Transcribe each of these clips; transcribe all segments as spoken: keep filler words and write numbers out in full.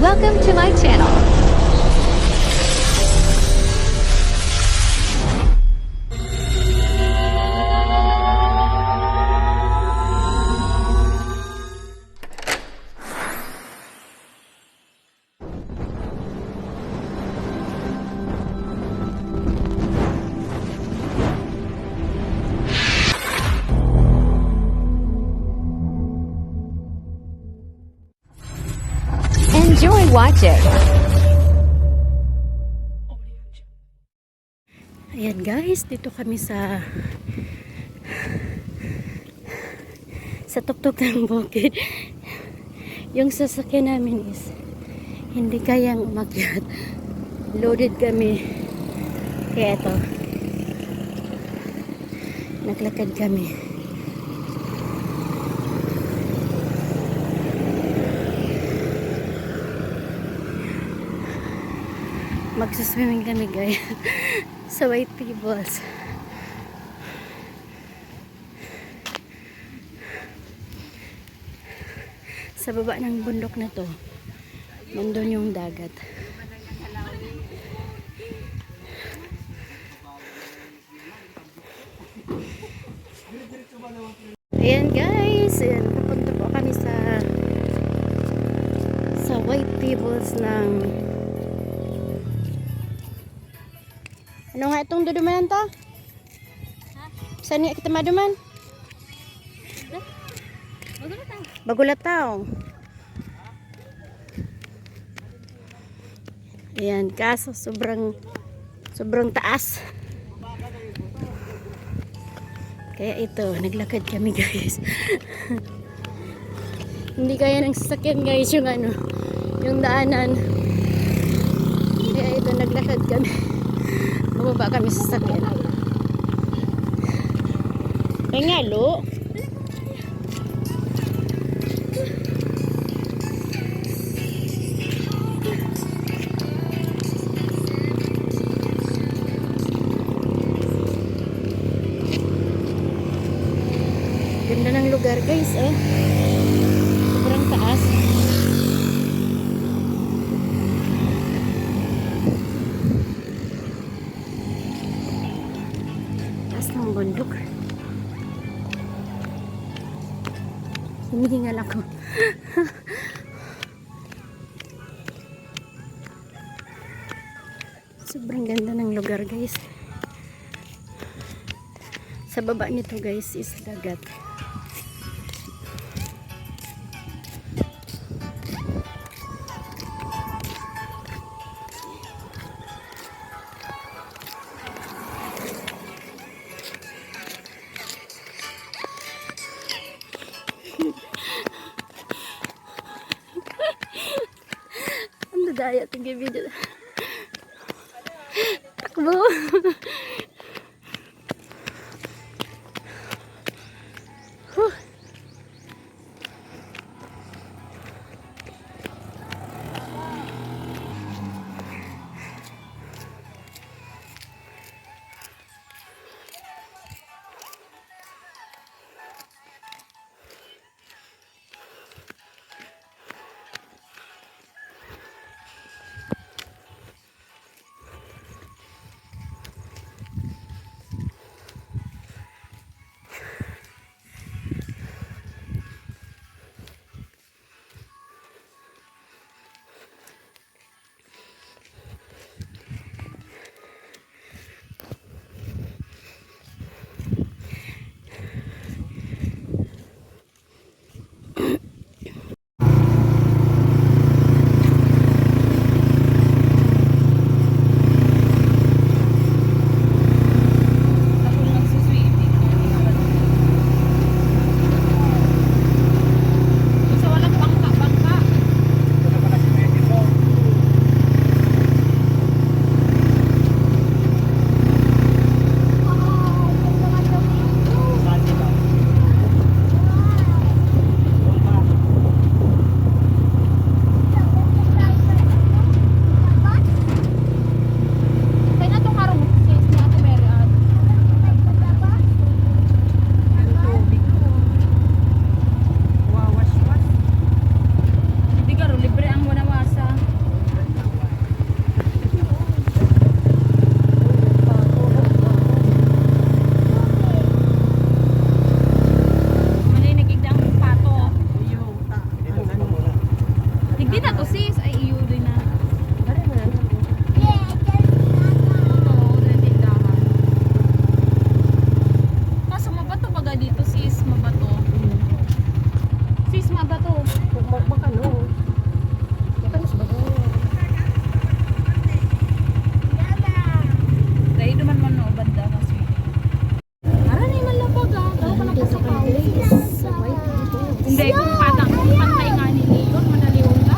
Welcome to my channel. Enjoy watching. Ayan guys, dito kami sa sa tuktok ng bukid. Yung sasakyan namin is hindi kayang umakyat. Loaded kami. Kaya ito, naglakad kami. Magsiswimming kami, guys. Sa White Pebbles. Sa baba ng bundok na to, nandun yung dagat. Ayan guys, ayan, papunta po kami sa sa White Pebbles ng ano nga itong dudumanan ta? Saan nga kita maduman? Bagulataw. Ayan, kaso sobrang, sobrang taas. Kaya ito, naglakad kami, guys. Hindi kaya ng sasakyan, guys, yung ano, yung daanan. Kaya ito, naglakad kami. Bumaba kami sa sasakyan. Kaya nga, lo. Ganda ng lugar, guys, oh. Sobrang taas. Taas ng bundok. Hinihingal ako. Sobrang ganda ng lugar, guys. Sa baba nito, guys, is dagat. Ang dadaya, tigil video. Takbo. Huh. Ito, sis, ay iyo din na. Ito, din tindahan. Kaso mabato baga dito, sis, mabato. Sis, mabato. Baka no. Baka no sa bato. Dahil duman man no, banda kasi. Aranay man lang baga, daw ka lang sa pawis. Hindi, kung patang, kung pantay nga ni Leon, madalion ka.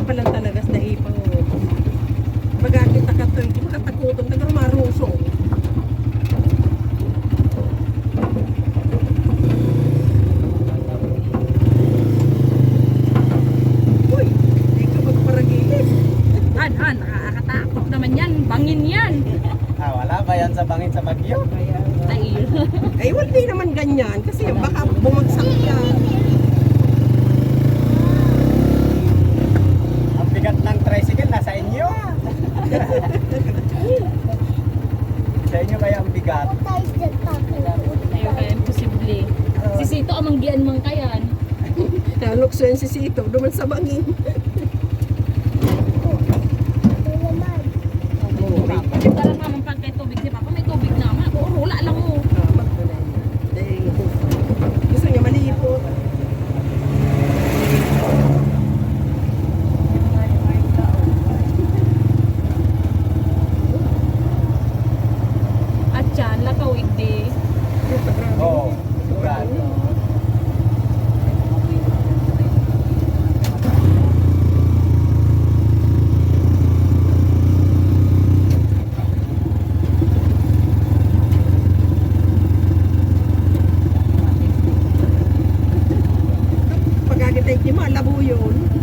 Palang talaga sa dahipan mo. Baga kita ka to, hindi makatakutan, taga maruso. Uy, hindi ka magparagilid. Han, han, nakakatakot naman yan. Bangin yan. Ah, wala ba yan sa bangin sa bagyo? Ay. Ay, well, di naman ganyan. Kasi baka bumagsak yan. Ang bigat ng tricycle, nasa inyo. Sa inyo kaya ang bigat. Ayun, kaya imposible. Si Sito, amanggian man kayan. Nalukso yan si Sito, duman sa bangin. Ito naman. Tara pa, man pagka tubig ni Papa, may tubig naman. Ako, wala lang mo. Ah, magdala niya. Dahil gusto niya malipot. At yan, lakaw igdi. Oo. Yan. Pagkakita yung kima, labo yun.